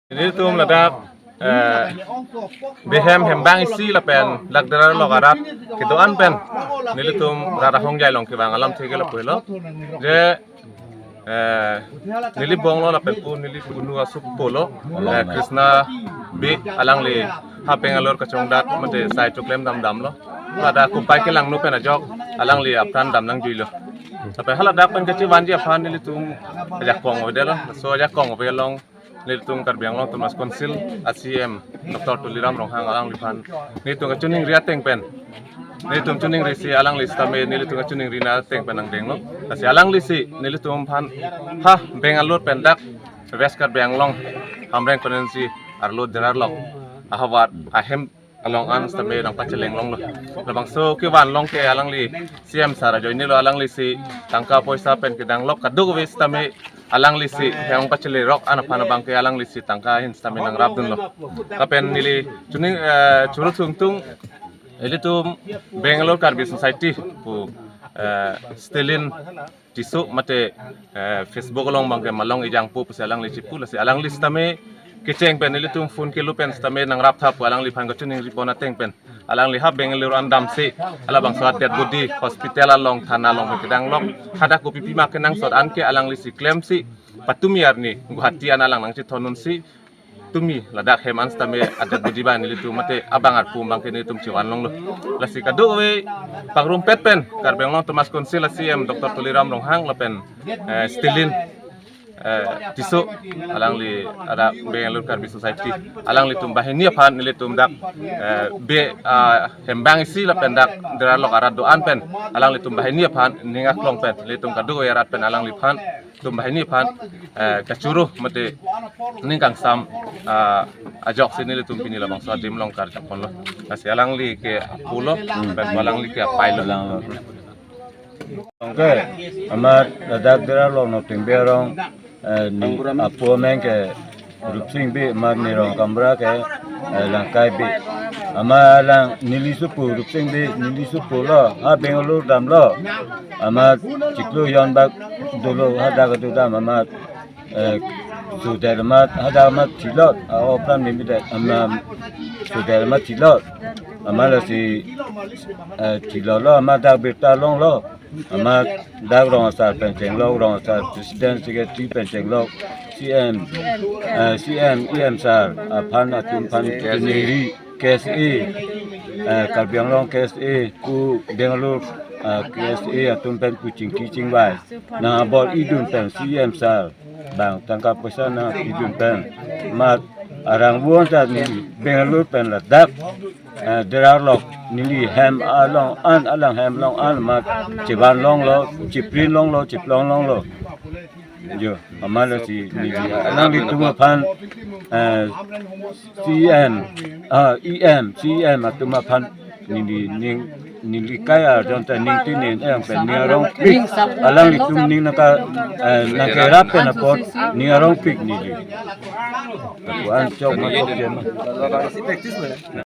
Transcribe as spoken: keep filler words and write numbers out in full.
Nelitum ladak, eh, behem hembang isi lapen dak Derarlok arat kedo-an pen nelitum rat ahongjai along kevang alamthe ke lapu helo. Je, eh, neli bonglo lapen pu neli punu asu pulo, eh, Krishna Bey, alangli ha Bangalore kachongdat mate sai choklem damdamlo. Ladak kumpai kelangno pen ajok alangli apran dam nangjuilo. Lapen haladak pen kachevanji aphan nelitum ajakong avedetlo. So ajakong ave along nelitum Karbi Anglong Autonomous Council a C E M Doctor Tuliram Ronghang alangliphan nelitum kachiningri ateng pen, nelitum chiningri si alangli sitame nelitum kachiningri na ateng pen nangdenglo. Lasi alangli si nelitum aphan ha Bangalore pen dak West Karbi Anglong Hamren constituency arlo Derarlok ahavar ahem along an sitame nangpacheleng longlo. Labangso kevan along ke alangli C M sir ajoinelo, alangli si tangka poisa pen kedanglok kadokave sitame alangli si hem pachelerok an aphan abang ke alangli si tangka ahin sitame nangrapdunlo. Lapen neli chuning, eh, churu thungtung ilitum Bangalore Karbi Society pu, eh, Stalin Tisso mate, eh, Facebook along abang ke Malong Ejangpo pusi alangli chipu, lasi alangli sitame kecheng pen ilitum phone kelu pen sitame nangraptha pu alangliphan kachiningri pon ateng pen alangli ha Bangalore an damsi halabangso dead body hospital along thana along kedanglok, hadak kopipi ma kenangsot an ke alangli si klemsi patumi arni Guwahati an alang nangchethon unsi tumi ladak hem an sitame dead body abang nelitum mate abang arpu abang ke nelitum chevan longlo. Lasi kadokave pangrumpet pen Karbi Anglong Autonomous Council a C E M Doctor Tuliram Ronghang lapen, eh, Stalin, eh, Tisso, alangli ada Bangalore Karbi Society, alanglitum banghini aphan nelitum dak, eh, be, ah, hembang isi lapen dak Derarlok arat do-an pen alanglitum banghini aphan ning aklong pen nelitum kadokave arat pen alangliphan, tum banghini aphan, eh, kachuru mate ning kangsam, ah, ajoksi nelitum pini labangso adim along karjap ponlo. Lasi alangli ke apulo, pen alangli ke apailo. Alanglo. Oke, amat ladak Derarlok Nokting Bey arong, eh, ni apo ameng ke Rupsing Bey, amat ni rong kamra ke, eh, Langkai Bey. Amat alang neli supo Rupsing Bey, neli supo lo, ha Bangalore damlo. Amat chiklo jon bak dolo, hadak kedo dam amat, eh, sudet amat, hadak amat thilot, a-o apran mimidet, amat sudet amat thilot. Amat lasi, eh, thilotlo, amat dak birta longlo. Amat dak rong asar pen chenglok, rong asar president secretary pen chenglok, C M, eh, C M, E M sir aphan atum aphan chiningri, K S A, eh, Karbi Anglong K S A pu Bangalore, eh, K S A atum pen pu chingki chingvai nang abor idun pen C M sir abang tangka poisa nang idun pen, amat arang vuan ta ni Bangalore pen ladak, eh, Derarlok neli hem along an, alang hem along an amat chevan longlo, chiprin longlo, chiplong longlo. Jo, amat lasi neli alanglitum aphan, eh, C M, ah, E M, C M atum aphan neli ning, neli kai arjon ta ning tinin, eh, pen ning arongpik, alanglitum ning nangka, eh, nangkerap pen apot ning arongpik neli. Kuan chok ma chok jem.